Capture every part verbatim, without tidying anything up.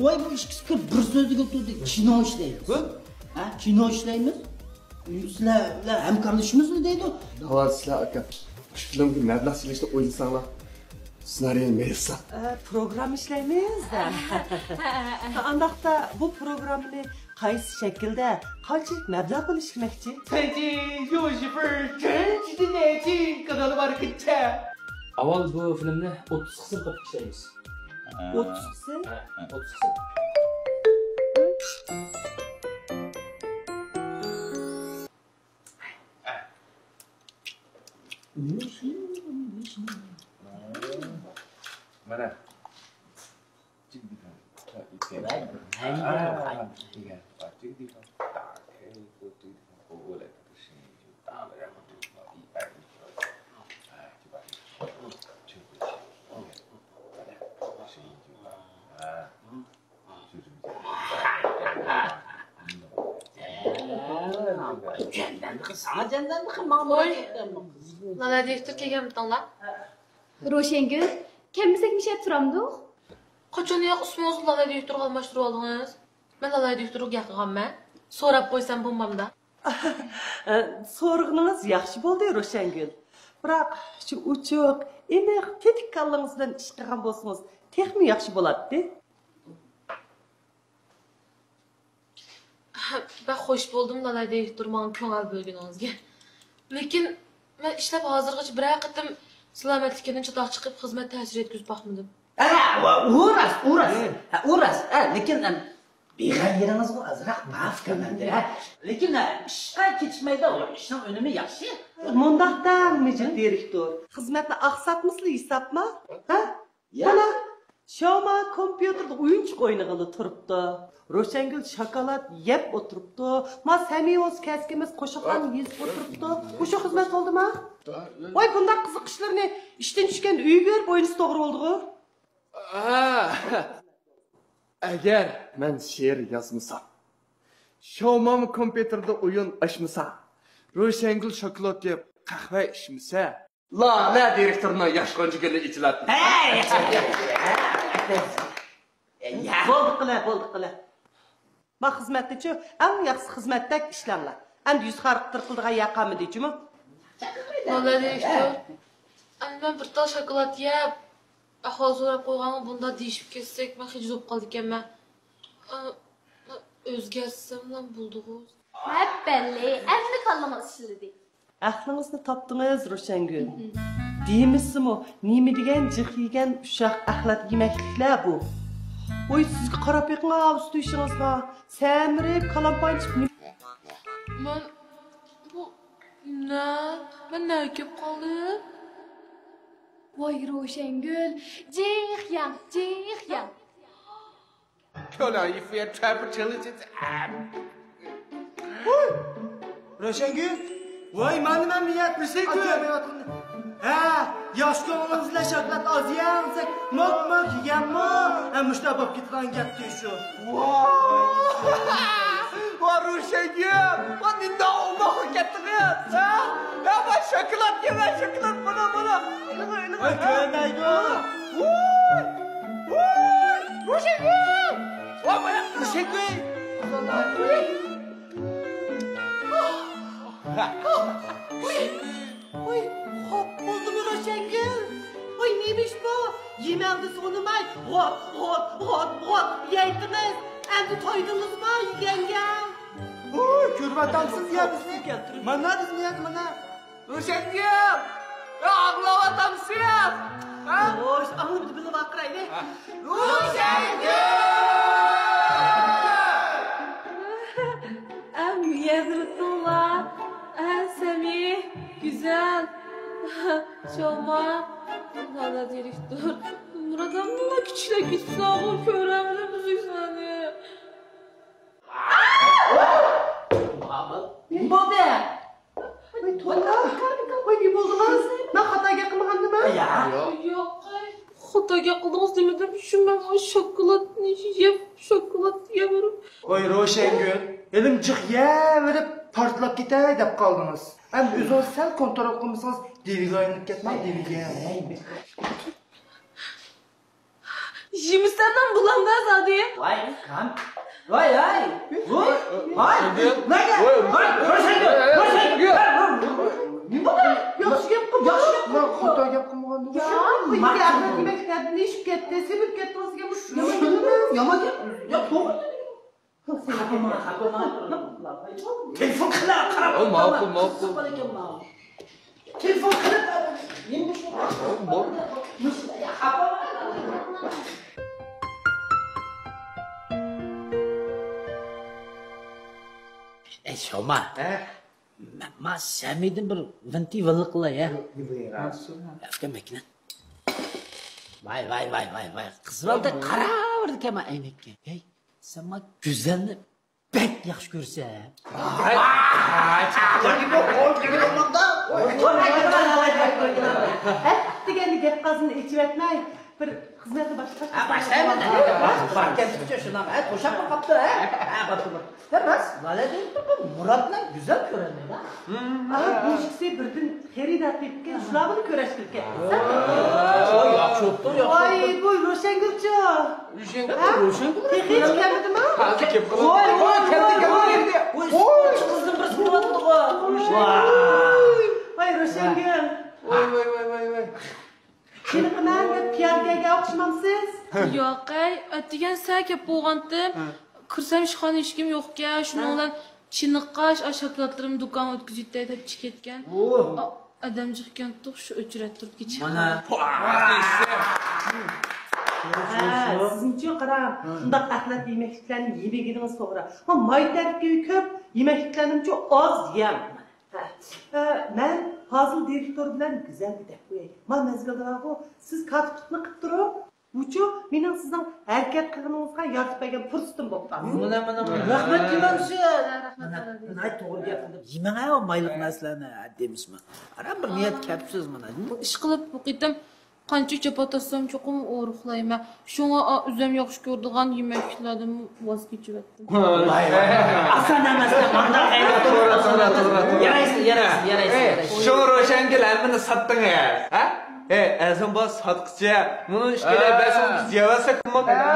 ۋاي، بۇ ئىككىسى كىرىپ بىر سۆزگە تۇردى، كىنو ئىشلەيمىز. ھە؟ ھە، كىنو ئىشلەيمىز. سىلەر بىلەن ھەمكارلىشىمىزمۇ دەيدۇ. داۋا سىلەر ئاكا. شۇ فىلىمگە مەبلەغ سېلىشنى ئويلىساڭلار، سېنارىيەنى مېنى يېزىڭ. ئە، پروگرامما ئىشلەيمىز. ئانداقتا بۇ پروگراممىنى قايسى شەكىلدە، قانچىلىك مەبلەغ بولۇشى كېرەكچى؟ ئاۋۋال بۇ فىلىمنى ئوتتۇز قىسىم قىلىپ ئىشلەيمىز. ئوتتۇز قىسىم؟ ھە، ئوتتۇز قىسىم. مانا. ۋوي، لالە دىرېكتور كەلگەنمىتىڭلار؟ روشەنگۈل، كەلمىسەك نېمە تۇرامدۇق؟ قاچان ياق ئىسمىڭىزنى لالە دىرېكتورغا ئالماشتۇرۇۋالدىڭىز؟ مەن لالە دىرېكتورغا گەپ قىلغانمەن. سوراپ قويسام بولمامدا؟ سورىغىنىڭىز ياخشى بولدى، روشەنگۈل. بىراق شۇ ئوچۇق، ئېنىق، تېتىك كاللىڭىز بىلەن ئىش قىلغان بولسىڭىز، تېخىمۇ ياخشى بولاتتى. بەك خوش بولدۇم، لالە دىرېكتور، ماڭا كۆڭۈل بۆلگىنىڭىزگە. لېكىن مەن ئىشلەپ ھازىرغىچە بىرەر قېتىم سالامەتلىكىمدىن چاتاق چىقىپ، خىزمەت تەسىرى يەتكۈزۈپ باقمىدىم. ھە، ئۇ راست، ئۇ راست. ھە، ئۇ راست. ھە، لېكىن، ئەم، بىغەيرىڭىزمۇ ئازراق بار ئۇكام مەندە، ھە. لېكىن، ھە، ئىشقا كېتىشمەيدۇ، ئۇ ئىشنىڭ ئۈنۈمى ياخشى. مۇنداق دەڭ، مىجىت دىرېكتور. خىزمەتنى ئاقساتمىسىلا ھېسابما؟ ھە؟ يا. مانا، شاۋما كومپيۇتېردا ئويۇنچۇق ئوينىغىلى تۇرۇپتۇ. روشەنگۈل شاكىلات يەپ ئولتۇرۇپتۇ. ما سەمىي بولسا كەسكىمىز قوشاقلارنى يېزىپ ئولتۇرۇپتۇ. مۇشۇ خىزمەت بولدىما؟ ۋاي، بۇنداق قىزىق ئىشلىرىنى ئىشتىن چۈشكەندە ئۆيگە بېرىپ ئوينىسا توغرا بولىدىغۇ. ھە. ئەگەر مەن شېئىر يازمىسام، شاۋمام كومپيۇتېردا ئويۇن ئاچمىسا، روشەنگۈل شاكىلات يەپ قەھۋە ئىچمىسە، لالە دىرېكتورنىڭ ياش غۇنچە گۈلى ئېچىلاتتى. ھەي! بولدى قىلە، بولدى قىلە. ما خىزمەتنىچۇ، ئەڭ ياخشىسى خىزمەتتەك ئىشلەڭلار. ئەمدى يۈز خارىقى تىرقىلىدىغان يەر قالمىدىچۇمۇ؟ لالە دىرېكتور، ئەمدى مەن بىر تال شاكىلات يەپ، ئەھۋال سوراپ قويغانغا بۇنداق دېيىشىپ كەتسەك، مەن خىجىل بولۇپ قالىدىكەنمەن. ئا، ئۆزگەرتسەملا بولدىغۇ. ھەپپەللى، ئەمدى كاللىڭىز ئىشلىدى. ئەقلىڭىزنى تاپتىڭىز، روشەنگۈل. دېمىسىمۇ، نېمە دېگەن جىق يېگەن ئۇششاق ئەخلەت يېمەكلىكلەر بۇ. ۋاي، سىزگە قاراپ بېقىڭ، ئاۋۇ تۆشىڭىزغا سەمرىپ، كالام پايلىشىپ. مەن بۇ نە؟ مەن نەگە كېلىپ قالدىم؟ ۋاي، روشەنگۈل، جىق يەڭ، جىق يەڭ. ۋوي! روشەنگۈل! ۋاي، مانا مەن مىيەت. روشەنگۈل! ھە، ياش كۆڭلىڭىز بىلەن شاكىلات ئاز يەڭ دېسەك، ماك ماك يېگەنمۇ؟ ھە، مۇشۇنداق بولۇپ كېتىدىغان گەپتى شۇ. ۋاي! ۋا روشەنگۈل! ۋا نېمانداق ئوماق بولۇپ كەتتىڭىز، ھە؟ ھە، ۋا شاكىلات يەڭ، شاكىلات، مانا، مانا. ئېلىڭ، ئېلىڭ. ۋاي، كۆرمەيدۇ. ۋوي! ۋوي! روشەنگۈل! ۋاي، مانا روشەنگۈل! ۋوي! ۋوي! خوپ بولدىمۇ روشەنگۈل؟ ۋوي، نېمە ئىش بۇ؟ يېمەڭ دېسە ئۇنىماي، غوپ، غوپ، غوپ، غوپ يەيتىمىز. ئەمدى تويدىڭىزمۇ يېگەنگە؟ ۋوي، كۆرۈۋاتامسىز يا بىزنى؟ مانا بىزنى يەنە، مانا. روشەنگۈل! يا، ئاغلاۋاتامسىز؟ ھە؟ خوش، ئاڭلىمىدى، بىللە ۋارقىرايلى. روشەنگۈل! ئەم، يەزىۋېتىڭلار. ئە، سەمىي، گۈزەل، شوما، لالە دىرېكتور. مۇرادامنىڭ كۈچلەپ كېتىپسىلەرغۇ، كۆرەلمىدىم سىلەرنى. نېمە بولدى؟ ۋاي، تولا! ۋاي، نېمە بولدىڭىز؟ مەن خاتا گەپ قىلمىغانمەن؟ يا. ياق، خاتا گەپ قىلدىڭىز دېمىدىم. شۇ مەن ئۇ شوكولادنى يەپ، شوكولاد يەۋېرىپ. ۋاي، روشەنگۈل، ھېلىمۇ جىق يەۋېرىپ پارتلاپ كېتەي دەپ قالدىڭىز. ئەمدى ئۆزىڭىز سەل كونترول قىلمىسىڭىز، دېۋىگە ئايلىنىپ كەتمەڭ، دېۋىگە. يېمىسەمدىن بولامدا زادى. ۋاي، ۋاي، ۋاي. ۋاي، ۋاي. نېمە؟ ۋاي، ۋاي. نېمە؟ ياخشى گەپ قىلما. ياخشى گەپ قىلما. خاتا گەپ قىلمىغان. يا، يامان گەپ. نېمە گەپ؟ نېمە گەپ؟ نېمە گەپ؟ يامان گەپ. يامان گەپ. يا، توغرا. تېلېفون قىلىپ قاراپ. ماقۇل، ماقۇل. تېلېفون قىلىپ، نېمە بولۇپ؟ ئەي، شوما. ھە؟ مەن ما سەمىدىن بىر ۋىنتى ۋىللا قىلاي، ھە؟ ئۇكام، ماكىنا. ۋاي، ۋاي، ۋاي، ۋاي، ۋاي. قىز بالىدەك قاراۋېرىدىكەن ما ئەينەككە. ھەي، سەن ما گۈزەلنى بەك ياخشى كۆرىسەن. ھەي، ھەي، ھەي، ھەي. ھەي، دېگەندە گەپ قازىنى ئېچىۋەتمەي، بىر خىزمەتنى باشلاپ. ھە، باشلايمەن. بار كەتتىكچۇ شۇنداق. ھە، توشاپمۇ قاپتۇ، ھە؟ ھە، قاپتۇ. ھە، راست، ۋالىدىن بىر مۇراتنى گۈزەل كۆرەلمەيدۇ. ھە، بۇ ئىككىسى بىردىن خېرىدار تېپىپكەن، شۇلار بىلەن كۆرۈشكىلى كەتتى. ۋاي، ياخشى بوپتۇ، ياخشى بوپتۇ. ۋاي، بۇ روشەنگۈلچۇ. روشەنگۈل، ھە؟ روشەنگۈل. تېخى ھېچ كەلمىدىما؟ ھازىر كېلىپ قالىدۇ. ۋاي، ۋاي، ۋاي، كەلدى، كەلدى، كەلدى. ۋاي، سپورتچى قىزدىن بىرسى كېلىۋاتىدىغۇ. ۋاي. ۋاي، روشەنگۈل. ۋاي، ۋاي، ۋاي، ۋاي، ۋاي. چېنىقىمەن دەپ پىيادىگە ئوخشىمامسىز؟ ياق ئەي، ئەتىگەن سەل كەپ بولغانتىم. ھە. كىرسەم ئىشخانا ھېچكىم يوقكەن، شۇنىڭ ھە. بىلەن چېنىققاچ، ئاشۇ شاكىلاتلىرىمنى دۇكانغا ئۆتكۈزۈۋېتەي دەپ چىقىپ كەتكەن. ئۇ. ئا، ئادەم جىقكەنتۇق، شۇ ئۆچرەتتۈرۈپ كېچىكتى. مانا. ھە، سىزنىچۇ قاراڭ، ھە. شۇنداق ئەخلەت يېمەكلىكلەرنى يېمىگىنىڭىز توغرا. ھە، ماي تەركىبى كۆپ يېمەكلىكلەرنىمۇچۇ ئاز يەڭ. ھە، ئە، مەن پازىل دىرېكتور بىلەن گۈزەلگە دەپ قوياي. ما مەزگىلدە بارغۇ، سىز كاتىپلىقنى قىپ تۇرۇڭ. بۇچۇ مېنىڭ سىزنىڭ ھەرىكەت قىلغىنىڭىزغا يارىتىپ بەرگەن پۇرسىتىم بولۇپ قالدى. مانا، مانا، مانا. رەھمەت دېمەمسىز. ھە، رەھمەت. ناھايىتى توغرا گەپ قىلدىڭ. يېمەڭ ھە، مايلىق نەرسىلەرنى، ھە، دېمىشما. ئاران بىر نىيەت كەپسىز مانا. ئىشقىلىپ بۇ قېتىم قانچە جاپا تارتسام چوقۇم ئورۇقلايمەن. شۇڭا ئا-، ئۆزۈم ياخشى كۆرىدىغان يېمەكلىكلەردىن ۋاز كېچىۋەتتىم. ۋاي، ۋاي. ئاسان ئەمەس، مانداق غەيۋەت. توغرا، توغرا، توغرا، توغرا. يارايسىز، يارايسىز، يارايسىز، ئەي، يارايسىز. شۇڭا روشەنگۈل ھەممىنى ساتتىڭ ھە؟ ھە؟ ئەي، ئەزىم بار ساتقۇچى. مۇنۇ ئىككىلەن ھە. بەش ئون زىياۋەتسەك بولمامدۇ؟ ھە.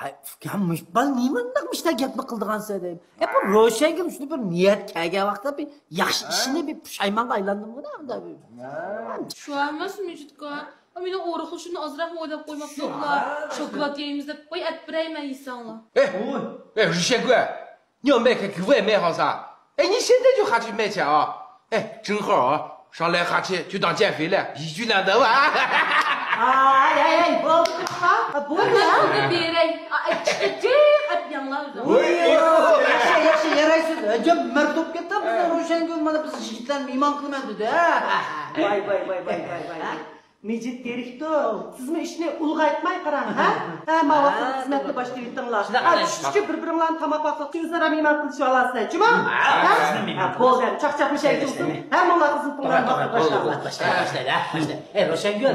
ھەي، ئۇكام، مۇش-، بال نېمانداق مۇشتاق گەپنى قىلىدىغانسەن دەيمەن. ئە، بۇ روشەنگۈل شۇنى بىر نىيەت كەلگەن ۋاقىتتا بىر ياخشى ئىشنى بىر پۇشايمانغا ئايلاندىمغۇ ئەمدى. شۇ ئەمەس، مىجىتكا. مېنىڭ ئورۇقلىشىمنى ئازراقمۇ ئويلاپ قويماپسىلەر. شوكولاد يەيمىز دەپ، ۋاي، ئەپ بېرەيمەن يېسەڭلار. ئەي، ئەي، روشەنگۈل. 你有没有给我也买好噻？哎，你现在就下去买去啊！哎，正好啊，上来下去就当减肥了，一举两得啊！ ئاي، ئاي، ئاي، بولدى قىلما. بولدى. مەن پۇلنى بېرەي. ئاي، چىقىپ ئەپ يەڭلار ئۆزۈڭ. ۋوي، ياخشى، ياخشى، يارايسىز. ئەجەب مەرد بولۇپ كەتتى بىزنىڭ روشەنگۈل، مانا بىز يىگىتلەرنى مېھمان قىلىمەن دېدى. ۋاي، ۋاي، ۋاي. مىجىت دىرېكتور، سىزمۇ ئىشنى ئۇلغايتماي قاراڭ، ھە؟ ھە، ما ۋاقىتتا خىزمەتنى باشلىۋېتىڭلار. ھە، چۈشكىچە بىر-بىرىڭلارنى تاماق ۋاقتىدا ئۆزئارا مېھمان قىلىشىۋالارسىلەر، جۇمۇ؟ ھە؟ ھە، بولدى، چاقچاقمۇ شەي تۇرسۇن. ھەممىڭلار خىزمىتىڭلارنى ۋاقتىدا باشلاڭلار. باشلايلى، باشلايلى، ھە، باشلايلى. ئەي، روشەنگۈل،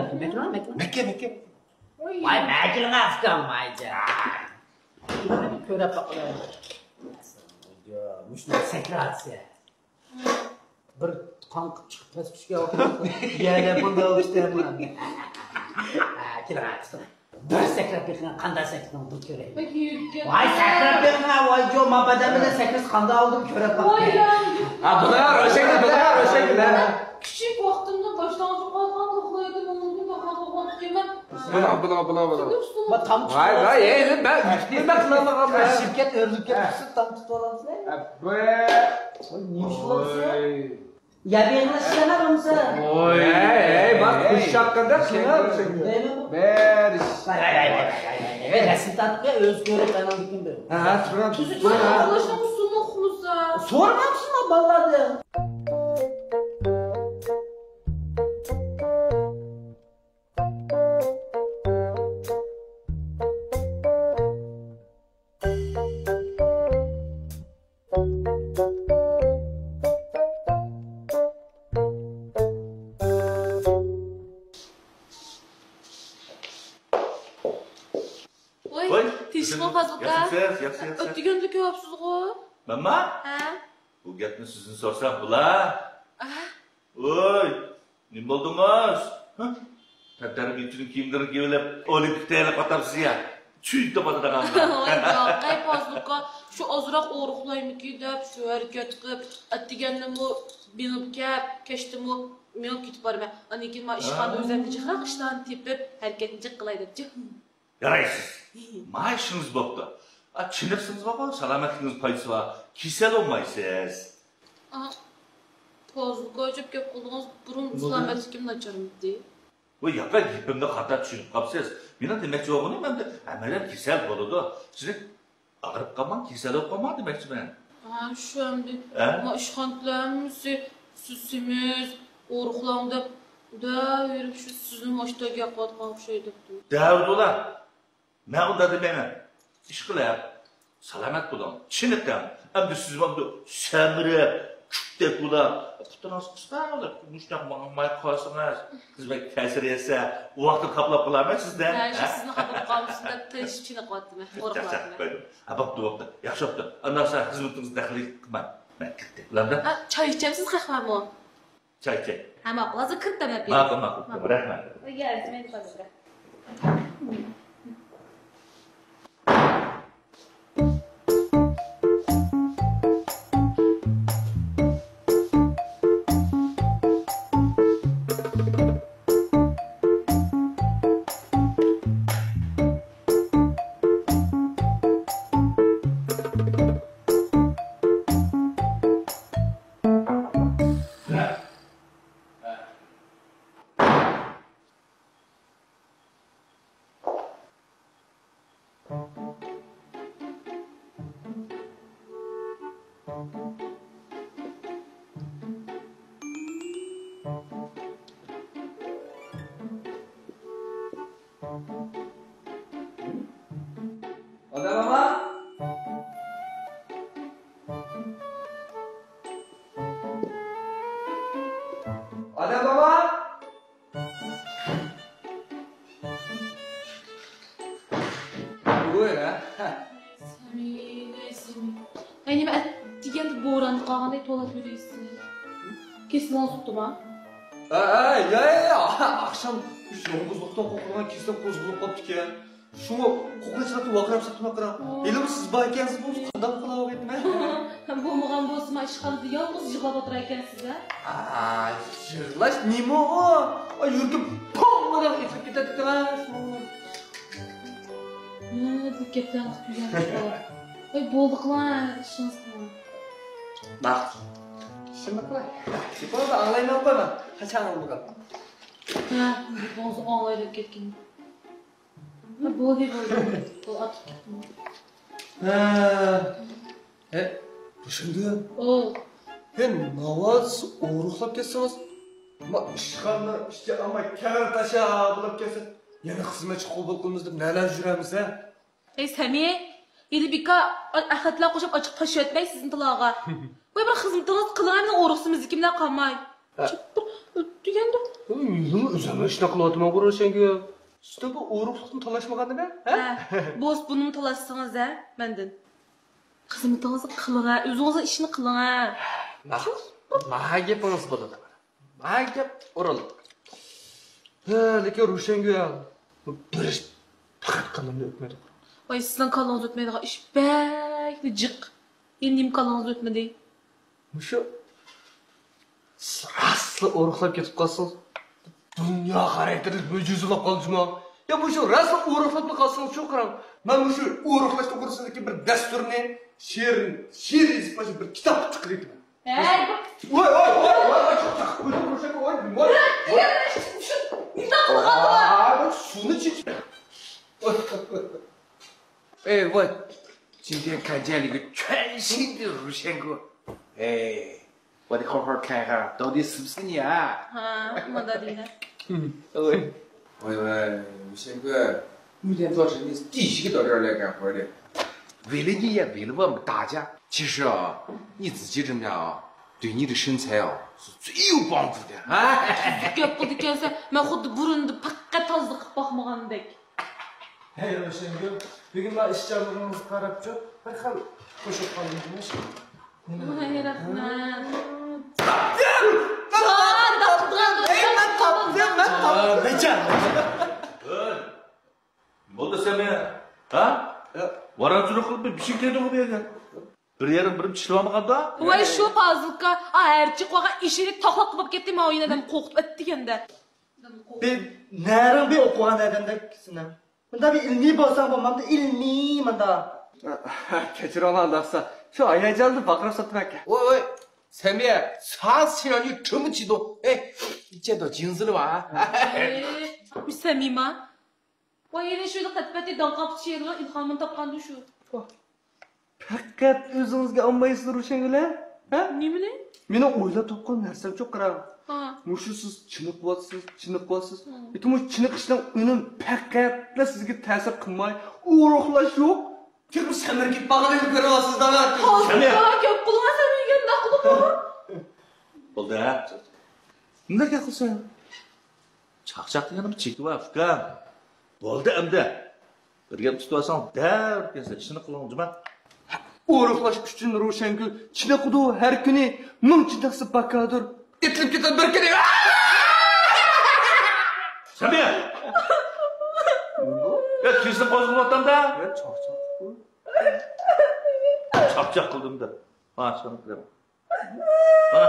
مەككە، مەككە. ۋاي، مەكىلىڭە ئۇكام، ۋاي جان. كۆرۈپ باقىمەن. مۇشۇنداق سەكراتسە. بىر قاڭقىپ چىقىپ پەس چۈشكەن ۋاقىت. يەنە بۇنداق ئىشلار بار. ھە، كېلىڭ، ھە، بىر سەكرەپ بېقىڭ، قانداق سەكرەيدىغىنىڭ بىر كۆرەي. بەك يۈرۈككەن. ۋاي، سەكرەپ بېقىڭ، ھە، ۋاي، جو، ما بەدەن بىلەن سەكرىسە قانداق بولىدۇ كۆرۈپ باقاي. ۋاي، يا. ھە، بۇنىڭغا روشەنگۈل، بۇنىڭغا روشەنگۈل، ھە. كىچىك ۋاقتىمدىن باشلانغۇچە قالغان توخۇ ئىدىم، ئۇنىڭدىن توخۇ بولغان ئىكەنمەن. بۇلار، بۇلار، بۇلار، بۇلار. ۋاي، ۋاي، ئەي، مەن، مەن قىلالمىغانمەن. شىركەت ئۆرۈلۈپ كەتسە تام تۇتۇۋالامسىز. ئەببە. ۋاي، نېمە ئىش قىلامسىز؟ يا بېغىنى ئىشلەمە بولمىسا. ۋاي. ئەي، ئەي، بار، ئەي. خۇش ھەققىدە قىلار. دەيمەن. بەر ئىش. ۋاي، ۋاي، ۋاي. رەسىم تارتىپ ئۆزى كۆرۈپ ئەنىڭدىكىن بېرىڭ. ھە، ھە، تۇرۇڭ. سىز ئۈچۈن ئاڭلاشنىڭ ئۇسۇلىنى ئۇقمىسا. سورىمامسىزمۇ بالىلاردىن؟ ۋوي، ۋوي، تىنچلىقمۇ پازىل ئاكا؟ ياخشىمۇسىز؟ ياخشى، ياخشى. ئۆتۈگەندە كۆرۈۋاپسىزغۇ؟ مەنما؟ ھە. بۇ گەپنى سىزدىن سورىسام بولا؟ ئاھ. ۋوي، نېمە بولدىڭىز؟ ھە؟ دەربىيىچىنىڭ كىيىملىرىنى كىيىۋېلىپ، ئولىمپىك تەييارلىق قاتارسىز يا. چۈشۈنۈپ تاپاتىدىغان. ۋاي، ياق، ئەي، پازىلكا، شۇ ئازراق ئورۇقلايمىكىن دەپ، شۇ ھەرىكەت قىلىپ، ئەتىگەندىمۇ مېڭىپ كەپ، كەچتىمۇ مېڭىپ كېتىپ بارىمەن. ئاندىن كېيىن ما ئىشخانىدا ئۆزۈمنى جىقراق ئىشلارنى تېپىپ، ھەرىكەتنى جىق قىلاي دەپچۇ. يارايسىز. ما ئىشىڭىز بوپتۇ. ئا، چېنىقسىڭىز بولغان، سالامەتلىكىڭىز پايدىسى بار. كېسەل بولمايسىز. ئا، پازىلكا ئاجىپ گەپ قىلدىڭىز، بۇرۇن سالامەتلىكىم ناچارمىدى؟ ۋاي ياقا، گېپىمنى خاتا چۈشىنىپ قاپسىز. مېنىڭ دېمەكچى بولغىنىم ئەمدى ھەممەيلەن كېسەل بولىدۇ. سىز ئاغرىپ قالماڭ، كېسەل بولۇپ قالماڭ دېمەكچىمەن. ھە، شۇ ئەمدى. ھە؟ ما ئىشخانىدىكىلەر ھەممىسى سىز سېمىز، ئورۇقلاڭ دەپ دەۋېرىپ، شۇ سىزنى ماشتا گەپ قىلىۋاتقان ئوخشايدۇ. دەۋېرىدۇلا. مەن ئۇنداق دېمەيمەن. ئىشقىلىپ، سالامەت بولۇڭ، چېنىقىڭ. ئەمدى سىز ئەمدى سەمرەپ، كۈپتەك بولا، پۇتىڭىز قىسقا بولۇپ، مۇشۇنداق ماڭماي قالسىڭىز، خىزمەتكە تەسىر يەتسە، ئۇ ۋاقىتتا خاپىلاپ قالارمەن سىزدىن. ھە، شۇ ھە؟ سىزنى خاپىلاپ قالمىسۇن دەپ تىرىشىپ چېنىقىۋاتىمەن، چاقچاق قورقۇۋاتىمەن. قويدۇم. ھە، بوپتۇ، بوپتۇ. ياخشى بوپتۇ. ئانداق سەن خىزمىتىڭىزنى دەخلى قىلماڭ. مەن كەتتىم. بولامدۇ؟ ھە، چاي ئىچەمسىز، قەھۋەمۇ؟ چاي، چاي. ھە، ماقۇل، ھازىر كىرىپ دەملەپ بېرىڭ. ماقۇل، ماقۇل. ماقۇل. رەھمەت. يا، مەن پازىلكا. ئادەم بابا! ئادەم بابا! بۇ يەنە. سەمىي، سەمىي. ئەي، نېمە ئەتىگەندە بوران قالغاندەك توۋلاپ يۈرىسىز؟ كېسىلىڭىز تۇتتىما؟ ئە، ئە، يا، يا، يا. ئاخشام شۇ يالغۇزلۇقتىن قورقىدىغان كېسەل قوزغىلىپ قاپتىكەن. شۇڭا قوقۇنچلىقتا ۋارقىراپ ساقلىماق كېرەك. ھېلىمۇ سىز بار ئىكەنسىز، بولسا قانداق قىلاۋېتىمەن؟ بولمىغان بولسىمۇ ئىشخانىدا يالغۇز يىغلاپ ئولتۇرىدىكەنسىز ھە؟ ئاي، يىغلاش نېمە ئۇ؟ ئاي، يۈرىكىم پوڭ دەپ ئېتىلىپ كېتەتتى ھە، شۇ. ھە، بۇ گەپلەرنى قىلىپ يۈرگەن. ئاي، بولدى، قىلىڭ ئىشىڭىزنى. ماقۇل. ئىشىمنى قىلاي. گېپىڭىزنى ئاڭلايمەن قويما. قاچان ئاڭلىغان؟ ھە، گېپىڭىزنى ئاڭلاي دەپ كەتكەن. ھە، بولدى، بولدى. بۇ ئارتۇق گەپمۇ؟ ھە. ھە، روشەنگۈل. ئو. ھە، ناۋادا سىز ئورۇقلاپ كەتسىڭىز، ما ئىشخانىنىڭ ئىچى ئاما كەڭرى تاشا بولۇپ كەتسە، يەنە خىزمەتچى قوبۇل قىلىمىز دەپ نەلەر يۈرەمىز ھە؟ ئەي سەمى، ھېلى بىكار ئەخلەتلەر قوشۇپ ئاچىق تاشلىۋەتمەي سىزنى تىلارغا. ۋاي بىر خىزمىتىڭىزنى قىلىڭ، مېنىڭ ئورۇقسىمىزدىكىملەر قالماي. ھە. چىپ بىر ئۆتتۈگەندە. يولۇم ئۆزۈملا ئىشنى قىلىۋاتىمەنغۇ روشەنگۈل. سىزدە بۇ ئورۇقلۇقنى تالاشمىغان نېمە؟ ھە؟ ھە، بولسا بۇنىمۇ تالاشسىڭىز ھە مەندىن. خىزمىتىڭىزنى قىلىڭ ھە، ئۆزىڭىزنىڭ ئىشىنى قىلىڭ ھە. ماقۇل. ما گېپىڭىز بولىدۇ. ما گەپ ئورۇنلۇق. ھە، لېكىن روشەنگۈل، بۇ بىر ئىش پەقەت كاللامدىن ئۆتمەيدۇ. ۋاي، سىزنىڭ كاللىڭىز ئۆتمەيدىغان ئىش بەكلا جىق. يەنە نېمە كاللىڭىزدىن ئۆتمىدى؟ مۇشۇ سىز راستلا ئورۇقلاپ كېتىپ قالسىڭىز، دۇنيا خاراكتېرلىك مۆجىزە بولۇپ قالدى جۇمۇ. يا مۇشۇ راستلا ئورۇقلاپلا قالسىڭىزچۇ قاراڭ. مەن مۇشۇ ئورۇقلاش توغرىسىدىكى بىر دەستۇرنى شېئىر، شېئىر يېزىپ، مۇشۇ بىر كىتاب قىلىپ چىقىرىۋېتىمەن. ھەي، ۋاي، ۋاي، ۋاي، ۋاي، ۋاي، چاقچاق قويدۇم روشەنگۈل، ۋاي، ۋاي، ۋاي. شۇنداق قىلغان بۇلار. ۋاي، سۇنى چېچىپ. ئەي، ۋاي، جىڭجيەن كەنجەنلىگى چۈەنشىندى روشەنگۈل. ئەي، ۋاي، خور خور كەيغا، داۋدى سىمسىنى يا. ھا، مادا دېگىنە. ۋاي. ۋاي، ۋاي، روشەنگۈل. 每天做生意第一个到这儿来干活的。为了你也为了我们大家。其实啊，你自己这么样啊，对你的身材啊是最有帮助的。哎。گەپ قىلىدىكەنسەن، مەن خۇددى بۇرۇندا پەقەت تازىلىق قىلىپ باقمىغاندەك. ھەي روشەنگۈل، بۈگۈن مانا ئىشچانلىقىڭىزغا قاراپچۇ، بىر خىل خۇش بولۇپ قالدىم جۇمۇ. ۋاي، رەھمەت. جان! تاپتىم، مەن تاپتىم، مەن تاپتىم. نەچچە؟ بولدى سەمىيە. ھە؟ ۋارانچۇلۇق قىلىپ بىر بېشىڭ تەگدىغۇ بۇ يەرگە. بىر يېرىڭ بىر چىشلىۋالمىغاندا؟ ۋاي شۇ پازىلكا، ئا ھەرچى قويغان ئىشىنى تاقلاپ قويۇپ كەتتى، ماۋۇ يەنە ئادەم قورقۇتۇپ ئەتتىگەندە. بىر نەرىڭ بىر ئوقۇغان ئادەمدەك سېنىڭ. مۇنداق بىر ئىلمىي بولساڭ بولمامدۇ؟ ئىلمىي مۇنداق. كەچۈرۈڭلار داقسا. شۇ ھاياجاندا باقىراپ ساتتىم ئاكا. ۋوي ۋوي. سەمىيە، ساڭا سىيانيۇ تۈرمە چىدۇ. ئەي، ئىچىدۇ جىنزىلى بار. ئەي، سەمىمە. ۋاي يەنە شۇ قەتپەتى داڭقاپ شېئىرغا ئىلھامىنى تاپقاندۇ شۇ. پەقەت ئۆزىڭىزگە ئالمايسىز روشەنگۈل ھە؟ نېمىنى؟ مېنىڭ ئويلاپ تاپقان نەرسەمچۇ قاراڭ. ھا. مۇشۇ سىز چېنىقىۋاتىسىز، چېنىقىۋاتىسىز. ھا. لېكىن مۇشۇ چېنىقىشنىڭ ئۈنۈمى پەقەتلا سىزگە تەسىر قىلماي، ئورۇقلاش يوق. تېخى سەمرىپ كېتىپ قالغىنىنى كۆرۈۋاتىسىز دالا. ھازىر گەپ قىلغان سەن ئۆيگە ئۇنداق قىلىپمۇ؟ بولدى ھە. نېمە گەپ قىلسا؟ چاقچاق دېگەننىڭ چېكى بار، ئۇكام. بولدى ئەمدى. بىر گەپ تۇتۇۋالساڭ، دەررۇ كەلسە ئىشىنى قىلىڭ، جۇما. ئورۇقلاش ئۈچۈن روشەنگۈل چېنىقىدۇ ھەر كۈنى، مىڭ چېنىقسا باكادۇر. ئېتىلىپ كېتىدۇ بىر كۈنى. سەمىيە! يا، كېسىم قوزغىلىۋاتامدا. يا، چاقچاق. چاقچاق قىلدىم دە. ھا، سەن قىلدىڭ. ھا؟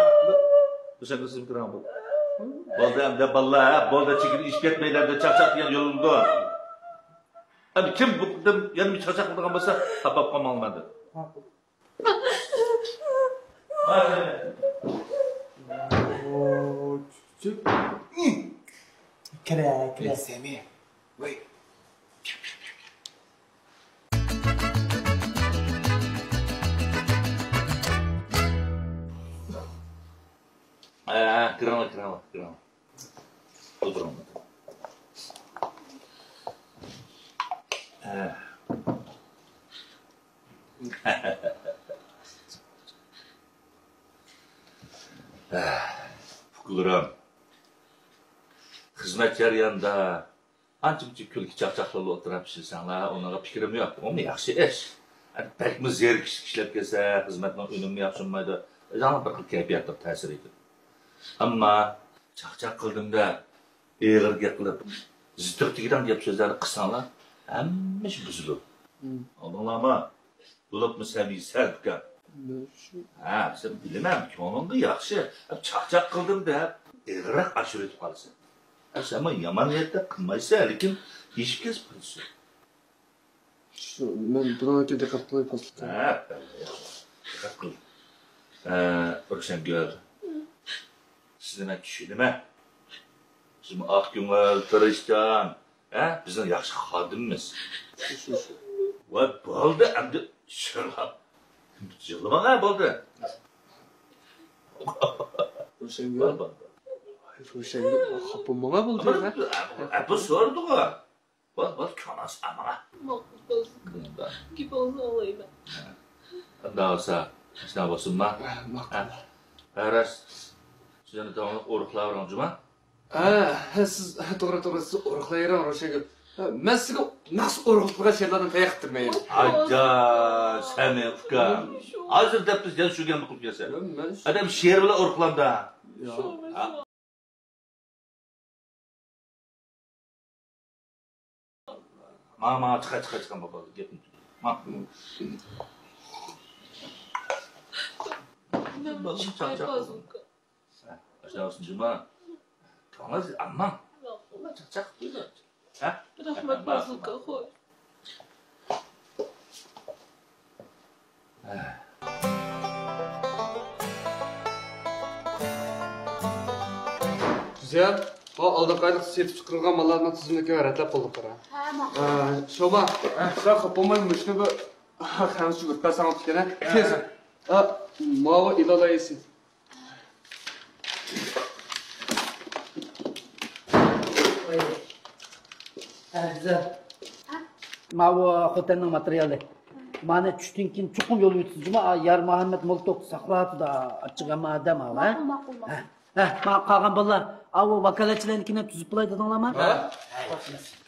بىر سەن قىلسىم كىرىڭ بۇ. بولدى ئەمدى بالىلار، ھە، بولدى، چېكىنى ئېشىپ كەتمەيلى ئەمدى، چاقچاق دېگەن يوللىنىدۇ. ئەمدى كىم بۇ قېتىم يەنە چاقچاق قىلىدىغان بولسا، تاپاپ قالماڭلار مەندىن. كىرە، كىرە. سەمىيە. ۋاي. ھە، كىرىڭلار، كىرىڭلار، كىرىڭلار. ئولتۇرۇڭلار. ھە. ئۇكىلىرىم، خىزمەت جەريانىدا ئانچە-مۇنچە كۈلكە چاقچاقلارلا ئوتتۇرىغا پىشۇرساڭلار، ئۇنىڭغا پىكرىم يوق. ئۇمۇ ياخشى ئىش. ئەمدى بەكمۇ زېرىكىشلىك ئىشلەپ كەلسە، خىزمەتنىڭ ئۈنۈمى ياخشى بولمايدۇ. ئۆزۈڭلار بىر خىل كەيپىياتقا تەسىر يېتىدۇ. ئەمما چاقچاق قىلدىم دەپ، ئېغىر گەپ قىلىپ، زىتىق تېگىدىغان گەپ سۆزلەرنى قىلساڭلار، ھەممە ئىش بۇزۇلىدۇ. مم. ئاڭلىدىڭلارمۇ؟ بولۇپمۇ سەمىي سەن ئۇكام. مەن شۇ ھە، سەن بىلىمەن، كۆڭلۈڭدە ياخشى. چاقچاق قىلدىم دەپ، ئېغىرراق ئاشۇرۇۋېتىپ قالىسەن. ئە، سەنمۇ يامان نىيەتتە قىلمايسەن، لېكىن ئېشىپ كەتسە قىلىسەن. شۇ، مەن بۇنىڭغا دىققەت قىلماي قالدىم. ھە، دىققەت قىل. ئە، روشەنگۈل. سىزنى مەن چۈشىنىمەن. سىزمۇ ئاق كۆڭۈل، تىرىشچان. ھە؟ بىزنىڭ ياخشى خادىمىمىز. ۋاي، بولدى ئەمدى شۇراپ. يىغلىماڭ ھە، بولدى. روشەنگۈل. بول، بول، بول. روشەنگۈل، خاپا بولماڭ ھە، بولدى. ئەپۇ سورىدىغۇ. بول، بول، كۆڭلىڭىز ئاماڭ. ماقۇل بولسۇن. گېپىڭىزنى ئاڭلايمەن. ئەمدى ئالسا، شۇنداق بولسۇنما؟ ماقۇل. ھە، راست. سىز ئەمدى داۋاملىق ئورۇقلاۋېرىڭ، جۇما. ھە، ھە، سىز، ھە، توغرا، توغرا، سىز ئورۇقلاۋېرىڭ، روشەنگۈل. ھە، مەن سىزگە ناخشا ئورۇقلىغان شېئىرلاردىن تەييار قىلىپ تۇرمايمەن. ئاجا، سەمى ئۇكام. ھازىر دەپ بىز يەنە شۇ گەپنى قىلىپ كەلسە. يا، مەن شۇ ئادەم شېئىر بىلەن ئورۇقلامدا. شۇ، ھە. ماڭا، ماڭا، چىقار، چىقار، چىقار، بابا، گەپنى. ماڭا. مەن بالىنى چاقچاق قىلدىم. ھە، ئاشۇنداق بولسۇن، جۇما. كۆڭلىڭىز ئامماڭ. چاقچاق قىلدى. ھە؟ رەھمەت، بازۇكا، خوش. گۈزەل، ھا، ئالدىنقى ئايلىق سېتىپ چىقىرىلغان ماللارنىڭ تىزىملىكىنى رەتلەپ بولدۇق، قارا. ھە، ماقۇل. ئە، شوما، سەن خاپا بولماي مۇشۇنى بىر خەنزۇچە ئۇرۇپ بەرسەڭ بوپتىكەن، ھە؟ تېز. ئە، ماۋۇ ئىلالايسى. ئەزىز. ھە؟ ماۋۇ خوتەننىڭ ماتېرىيالى. مانا چۈشتىن كېيىن چوقۇم يوللىۋېتىسىز جۇما. يار مۇھەممەد مولتوق ساقلاۋاتىدۇ، ئاچچىق ھەممە ئادەم ھاۋا، ھە؟ ماقۇل، ماقۇل، ھە؟ ماقۇل. ھە، ما قالغان بالىلار، ئاۋۇ ۋاكالەتچىلەرنىڭكىنى تۈزۈپ بولاي دېدىڭلارمۇ؟ ھە.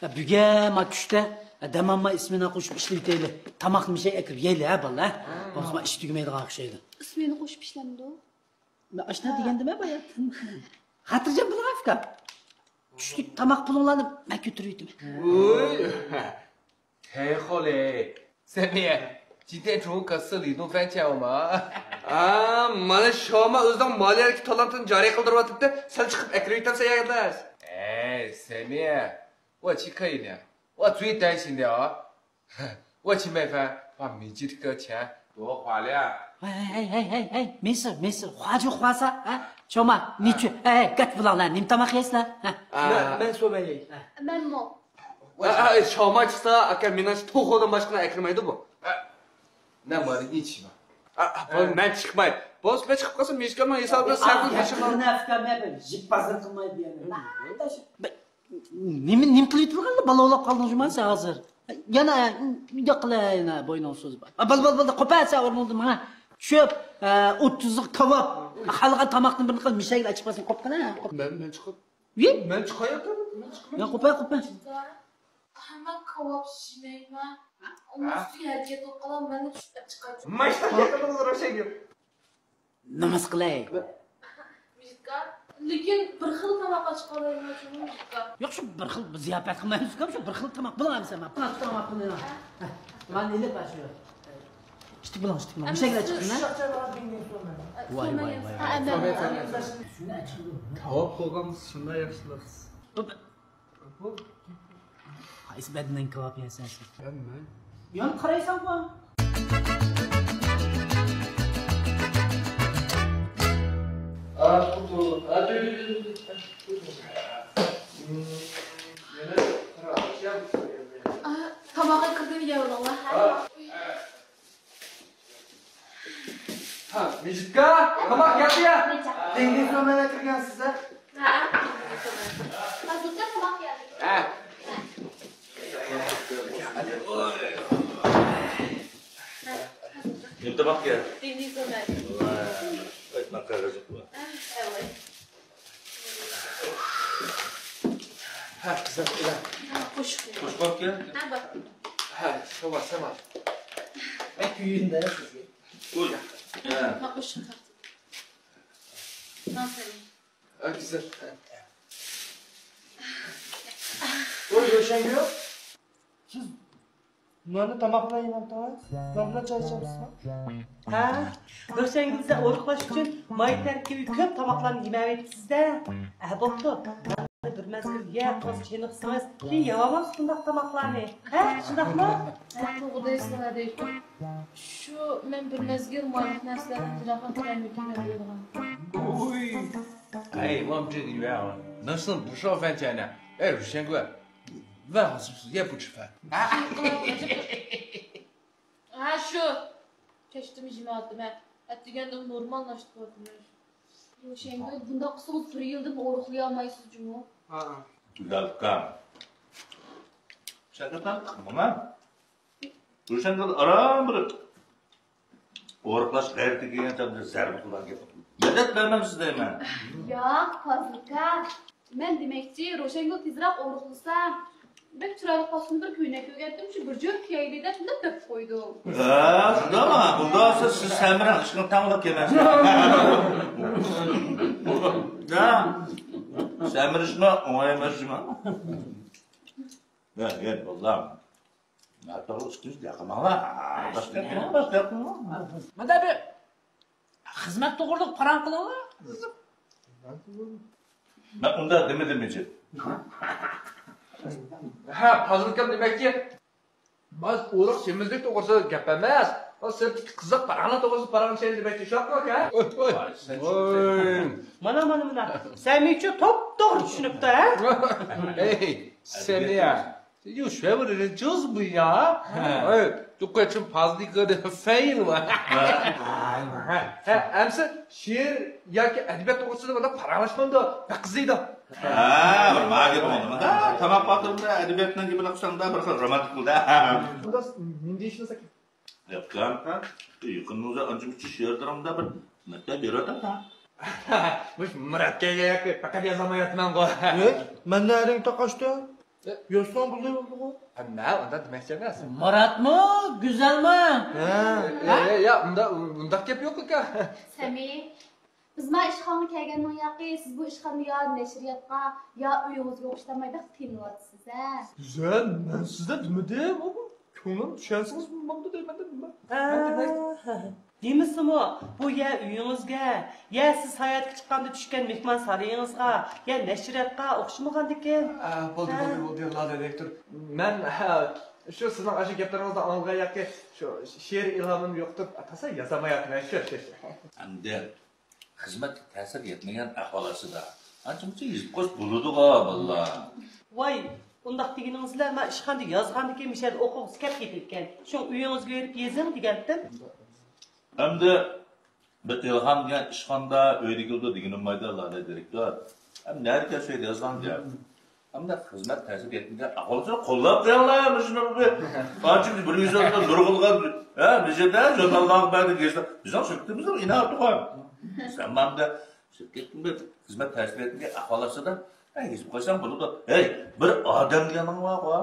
ھە، بۈگۈن ما چۈشتە، ھە، دەم ئالماي ئىسمېنا قوشۇپ ئىشلىۋېتەيلى. تاماقنى بىر شەي ئەكىرىپ يەيلى، ھە، بالىلار، ھە؟ بولمىسا ما ئىش تۈگىمەيدىغان ئوخشايدۇ. ئىسمېنا قوشۇپ ئىشلەمدۇ؟ مەن ئاشنا دېگەندىمە باياتىن. خاتىرجەم بولۇڭ، ئۇكام. چۈشلۈك تاماق پۇلۇڭلارنى مەن كۆتۈرۈۋېتىمەن. ۋوي. ھەي، خولەي. سەمىيە، 今天中午可是李东番钱吗؟ ئا، مانا شاما ئۆزىنىڭ مالىيەدىكى تالانتىنى جارى قىلدۇرۇۋاتىدۇ. سەن چىقىپ ئەكىرىۋېتەمسەن يا ئەمەس؟ ھەي، سەمىيە. 我去可以呢，我最担心的啊。 我去买饭，把米吉的钱多花了。 ھەي، ھەي، ھەي، ھەي، ھەي، مىسىر، مىسىر، خواجۇ خۇۋاسا، ھە؟ چوما، نىچۈ، ھەي، ھەي، گەپ بولاڭلار، نېمە تاماق يەيسىلەر؟ ھە؟ مەن، مەن سومەي يەي. مەنمۇ. ئا، ئا، شاما چىقسا، ئاكا، مېنىڭ توخۇدا باشقىنى ئەكىرمەيدۇ بۇ. 那么你去吧。 ئا، ئا، بولدى، مەن چىقماي. بولسا مەن چىقىپ قالسام، مىشكاننىڭ ھېسابىنى سەن قىل، مىشكان. نېمە، نېمە قىلىۋېتىۋالغانلا، بالا ئويلاپ قالدىڭ جۇما سەن ھازىر. يەنە، ياق، يەنە بوينۇڭ سوزۇپ. بولدى، بولدى، بولدى، قوپە، سەن ئورنۇڭدىن ماڭا. چۈشۈپ، ئوتتۇزلۇق كاۋاپ، خالىغان تاماقنى بىرنى قىل، مىشەگە ئېچىپ قالسۇن، قوپقىنا. مەن، مەن چىقىپ. يە؟ مەن چىقايۇق، مەن چىقىمەن. يا، قوپە، قوپە. ھەممە كاۋاپ يېمەيمەن. ئۇنىڭ ئۈستىگە ھەدىيە قىلىپ قالام، مەنمۇ چۈشۈپ چىقاي. ماشىنا يېقىندا روشەنگۈل. نېمە قىلاي؟ مىجىتكا، لېكىن بىر خىل تاماق ئاچقالايمىز، مىجىتكا. ياق، شۇ بىر خىل زىياپەت قىلمايمىز، شۇ بىر خىل تاماق. بۇلار ھەممىسى ما، بىر خىل تاماق قىلىڭ. مانا ئېلىپ شۇ. ئىتتىك بولۇڭ، ئىتتىك بولۇڭ. مۇشەگىلەر چىقتىڭ ھە؟ ۋاي، ۋاي، ۋاي، ۋاي. كاۋاپ قىلغان شۇنداق ياخشى. قايسى بەدىنىڭ كاۋاپ يەيسەن سەن؟ مەن، مەن. يان قارايسەنغۇ. تاماققا كىردىم، يەۋالىڭلار ھە. ھە، مىجىتكا، تاماق كەلدى يا. دېڭىز نومەرلەر كىرگەنسىز ھە؟ ھە. ھازىردا تاماق كەلدى. ھە. نېمە تاماق كەلدى؟ دېڭىز نومەر. ئېيتماق قەغەزلىك بۇ. ھە، ئەۋەي. ھە، قىزىق، ئىلە. قوشۇق. قوشۇق كەلدى؟ ھە، بار. ھە، شۇ بار، شۇ بار. ئەي، كۆيۈندە سىزگە. قوي. ھە. ھە، قوشۇق. نازەنگۈل. ھە، گۈزەل. ھە. ۋوي، روشەنگۈل. سىز ناننى تاماق بىلەن يېمەپتىڭىز؟ نان بىلەن چاي ئىچەمسىزما؟ ھە؟ روشەنگۈل، سىز ئورۇقلاش ئۈچۈن ماي تەركىبى كۆپ تاماقلارنى يېمەۋېتىپسىز-دە. ھە، بوپتۇ. بىر مەزگىل يەپ، ئاز چېنىقسىڭىز، كېيىن يەۋالمامسىز بۇنداق تاماقلارنى؟ ھە؟ شۇنداقمۇ؟ ھە، توغرا دەيسىلەر، ھەدىيە. شۇ، مەن بىر مەزگىل مايلىق نەرسىلەردىن يىراقراق تۇرالمايتتىم دەپ ئويلىغان. ۋوي. ئەي، ۋامجىن يۈەن. نېسىڭ بۇشاۋ فەنچەنە؟ ئەي، روشەنگۈل. ۋە ھاسىپسىز، يە بۇ چىفە. ھە، شۇ. كەچتىمۇ يېمەيۋاتىمەن. ئەتىگەندىن نورمال ناشتا قىلىۋاتىمەن. روشەنگۈل، بۇنداق قىلسىڭىز بىر يىلدىن ئورۇقلىيالمايسىز جۇمۇ. ھە. گۈزەل ئۇكام. شەركەتلەر قىلمىما. روشەنگۈل ئاران بىر ئورۇقلاش غەيرىتىگە كەلگەن چاغدا زەربە قىلغان گەپ. مەدەت بەرمەمسىز دەيمەن. ياق، پازىل ئۇكا. مەن دېمەكچى، روشەنگۈل تېزرەك ئورۇقلىسا، بەك چىرايلىق پاسوندا بىر كۆينەك كۆرگەنتىم، شۇ بىر جۆپ كىيەيلى دەپ، شۇنداق بېرىپ قويدۇم. ھە، شۇنداقمۇ؟ بۇنداق بولسا سىز سەمرىڭ، ئىشقىلىپ تەڭلا كېلىڭ. ھە، سەمرىشمۇ ئوڭاي ئەمەس جۇما. ھە، ھە، بالام. ناتوغرا ئىككىمىز گەپ قىلماڭلار. باشقا گەپ قىلماڭ، باشقا گەپ قىلماڭ. مۇنداق بىر خىزمەت توغرىلىق پاراڭ قىلىڭلار. مەن ئۇنداق دېمىدىم، مىجىت. ھە، پازىل ئاكام دېمەكچى، مانا ئورۇق سېمىزلىك توغرىسىدا گەپ ئەمەس، ئۇ سىرتتىكى قىزىق پاراڭلار توغرىسىدا پاراڭلىشايلى دېمەكچى، شۇنداقمۇ ئاكا؟ ۋوي. مانا، مانا، مانا. سەمىچۇ توپتوغرا چۈشىنىپتۇ، ھە؟ ھەي، سەمىيە. 有学问的人就是不一样啊。哎，都快成 پازىل ئاكا 的 فەن بار. ھە، ئەمسە شېئىر ياكى ئەدەبىيات توغرىسىدا بۇنداق پاراڭلاشقاندا بەك قىزىيدۇ. ھە، بىر مانا گەپ بولدى. تاماق ۋاقتىدا ئەدەبىياتنىڭ گېپىنى قىلساڭدا بىر خىل رومانتىك بولدى. بۇنداق نېمە دېيىشىڭىز ئاكا؟ ياق، يېقىندا ئانچە-مۇنچە شېئىرلىرىمدا بىر مەكتەپ بېرىۋاتىمەن. مۇشۇ مۇرات كەلگەن ياقى پەقەت يازالمايۋاتىمەنغۇ. ھېي، مەن نەرىڭ تاقاشتى؟ يازساڭ بولدى بولدىغۇ. ھەممە ئۇنداق دېمەكچى ئەمەس. مۇراتمۇ، گۈزەلمۇ؟ ھە. يا، يا، يا، ئۇنداق، ئۇنداق گەپ يوق ئۇكا. سەمى. بىز ما ئىشخانىغا كەلگەندىن ياقى، سىز بۇ ئىشخانىدا يا نەشرىياتقا، يا ئۆيىڭىزگە ئوخشىتالماي بەك قىينىلىۋاتىسىز، ھە؟ گۈزەل، مەن سىزدە دېمىدىم، كۆڭلۈم چۈشەنسىڭىز ماڭىدۇ دەيمەن دېدىم. ھە، دېمىسىمۇ، بۇ يە ئۆيىڭىزگە، يە سىز ساياھەتكە چىققاندا چۈشكەن مېھمانسارىيىڭىزغا، يە نەشرىياتقا ئوخشىمىغاندىكىن. ھە، بولدى، ھە. بولدى، بولدى، لالە دىرېكتور. مەن، ھە، شۇ سىزنىڭ ئاشۇ گەپلىرىڭىزدىن ئاڭلىغان ياكى شۇ شېئىر ئىلھامىم يوقىتىپ، تازا يازالمايۋاتىمەن، شۇ، شۇ، شۇ. ئەمدى خىزمەتكە تەسىر يەتمىگەن ئەھۋال ئاستىدا ئانچە-مۇنچە يېزىپ قويسا بولىدىغۇ، بالىلار. ۋاي، ئۇنداق دېگىنىڭىز بىلەن مەن ئىشخانىدا يازغاندىكىن مۇشۇ يەردە ئوقۇغۇسى كەپ كېتىدىكەن. شۇڭا ئۆيىڭىزگە بېرىپ يېزىڭ دېگەنتىم. ئەمدى بىر ئىلھام دېگەن ئىشخانىدا ئۆيدە كېلىدۇ دېگىنىم بولمايدۇ، لالە دىرېكتور. ئەمدى نەدىكەن شۇ يەردە يازغان گەپ. ئەمدى خىزمەت تەسىر يەتمىگەن ئەھۋال ئۈچۈن قوللاپ قويۇڭلار مۇشۇنى. ئانچە بىر يۈز ئادەم نۇرغۇنلىغان، ھە، مۇشۇ يەردە ژۇرناللارغا بەردى، گېزىت. بىزنىڭ شىركىتىمىزنىڭ ئىناۋىتى بار. سەن ماڭا شىركەتنىڭ بىر خىزمەت تەسىر يەتمىگەن ئەھۋال ئاستىدا، ھە، يېزىپ قويساڭ بولىدۇ. ھەي، بىر ئادەمگە نېمە بارغۇ؟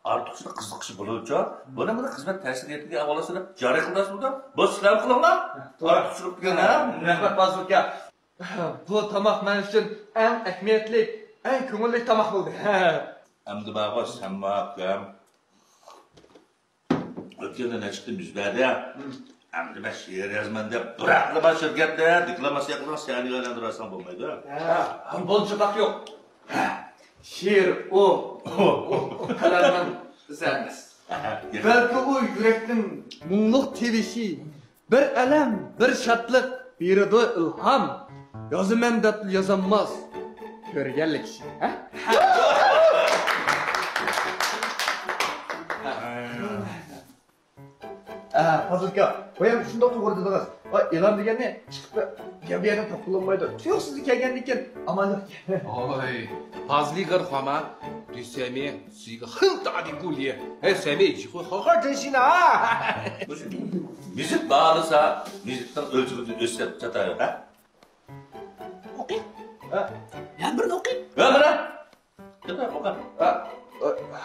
ئارتۇقچىلىق قىزىقىشى بولىدۇچۇ. بۇنىڭ بىلەن خىزمەت تەسىر يەتمىگەن ئەھۋال ئاستىدا جارى قىلدۇرسا بولىدۇ. بولسا سىلەر قىلىڭلار. توغرا. ئارتۇقچىلىق دېگەن، ھە؟ رەھمەت، پازىل ئاكا. بۇ تاماق مەن ئۈچۈن ئەڭ ئەھمىيەتلىك، ئەڭ كۆڭۈللۈك تاماق بولدى. ئەمدى بارغۇ، سەن ماڭا ئۆتكەندە نەچچە قېتىم يۈز بەردى. ئەمدى مەن شېئىر يازىمەن دەپ، بىراقلا بار شىركەتتە دېكلاماتسىيە قىلساڭ، سەھنىگە ئايلاندۇرۇۋالساڭ بولمايدۇ. ھە، بۇنچىلىق يوق. شېئىر ئۇ، ئۇ، ئۇ قەلەمنىڭ ئىزى ئەمەس. بەلكى ئۇ يۈرەكنىڭ مۇڭلۇق تىۋىشى. بىر ئەلەم، بىر شادلىق بېرىدۇ ئىلھام. يازىمەن دەپلا يازالماس كۆرگەنلا كىشى، ھە؟ ئە، پازىل ئاكا، بايام شۇنداق توغرا دېدىڭىز. ۋاي، ئېلان دېگەننى چىقىپ بىر يەردىن تاپقىلى بولمايدۇ. تۇيۇقسىز كەلگەندىكىن ئامانلىق. ھوي، پازىل ئاكا، خاما، دۈسەمى. 是一个很大的鼓励。哎，三妹，以后好好珍惜呢啊！ مۇشۇ مۈزۈك باھالىسا، مۈزۈكنىڭ ئۆلچىمىدىن ئۆسۈپ چاتايوق، ھە؟ ئوقۇي. ھە؟ يەنە بىرنى ئوقۇي. ھە، مانا. چاتاي، ئوقۇ. ھە،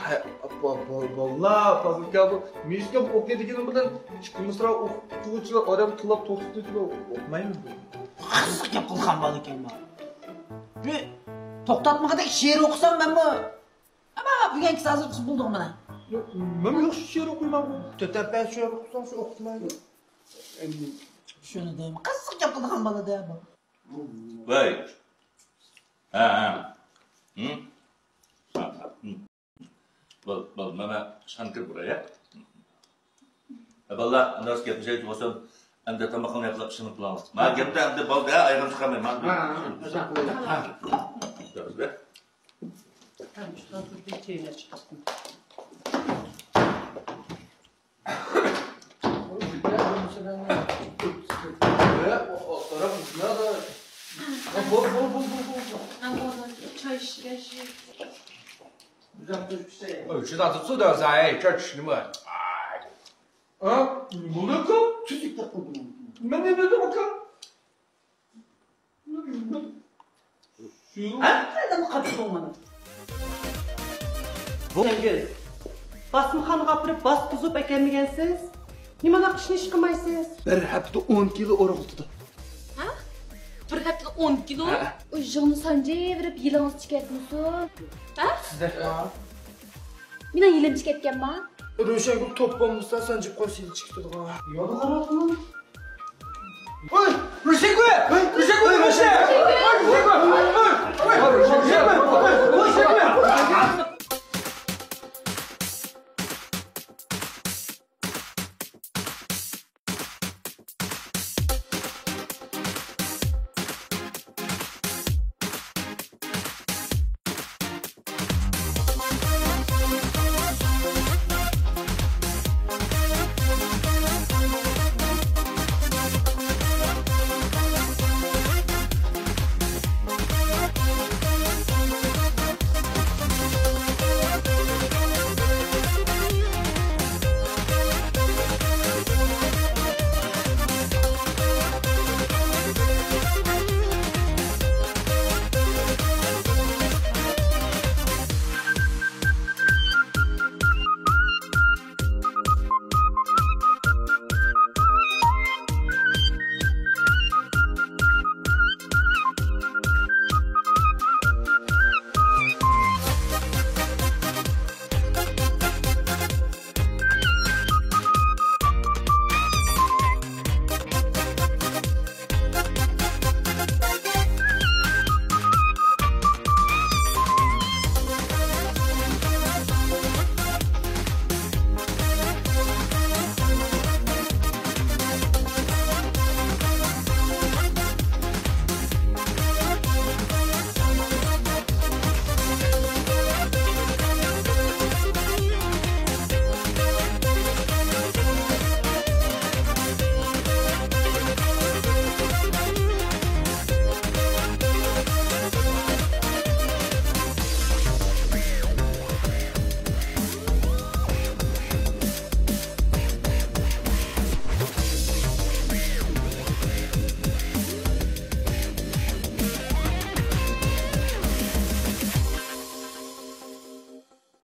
ھە، بو-، بو-، باللا، پازىل ئاكا، بۇ مۈزۈكنى ئوقۇي دېگىنىڭ بىلەن ئىككى مىسرا ئوقۇتقۇچىلار ئادەم تىللاپ توختىتىۋېتىدۇ، ئوقۇمايمەن بۇ. قىزىق گەپ قىلغان بالىكەن بۇ. بىر توختاتمىغۇدەك شېئىر ئوقۇسام مەنمۇ. ئەمما بۈگۈنكىسى ھازىر قىز بولدىغۇ مانا. ياق، مەن ياخشى شېئىر ئوقۇيمەنغۇ. تۆت ھەپتە شېئىر ئوقۇسام شۇ ئوقۇتمايدۇ. ئەمدى شۇنى دەيمەن. قىزىق گەپ قىلىدىغان بالا دە بۇ. ۋاي. ھە، ھە. ھىم؟ ھە، ھە. ھىم. بول، بول، مانا شانكىر بۇراي، ھە؟ ھە، بالىلار، ئاندىن راست گەپلىشەيلى بولسۇن. ئەمدى تاماقنى ياقلاپ ئىشىنىپ قىلىڭلار. ما گەپتە ئەمدى بولدى، ھە، ئايىغىمنى چىقارماي، ما. ھە، ھە، ھە. Bol, bol, bol, bol, bol. چاي ئىچكەچ. شۇنداق تۇرۇپ ئىچەي. ئۆي، شۇنداق تۇرسۇن، ئەي، چاي ئىچىشنىمۇ. ئاي. ھە؟ نېمە بولدى ئۇكا؟ تۈزۈك تاپقىلى. مەن نېمە دېدىم ئۇكا؟ ھە؟ قايدىن قاپتۇڭ مانا؟ بۇ سەنگۈل، باسمىخانىغا ئاپىرىپ باس بۇزۇپ ئەكەلمىگەنسىز؟ نېمانداق ئىشنى ئىش قىلمايسىز؟ بىر ھەپتىدە ئون كىلو ئورۇق ئۇتىدۇ. ھە؟ بىر ھەپتىدە ئون كىلو؟ ھە. ئۇ يىغنى سانجىۋېرىپ يىلىڭىز چىكەتمىسۇن؟ ھە؟ سىزدەك. مېنىڭ يىلىم چىكەتكەنما؟ روشەنگۈل توپ بولمىسا سانجىپ قويسا يىلى چىكىتىدىغۇ. يولغا قاراۋاتىمەن. ۋوي، روشەنگۈل! ۋوي، روشەنگۈل! روشەن! ۋوي، روشەنگۈل! ۋوي، روشەنگۈل! ۋوي، روشەنگۈل!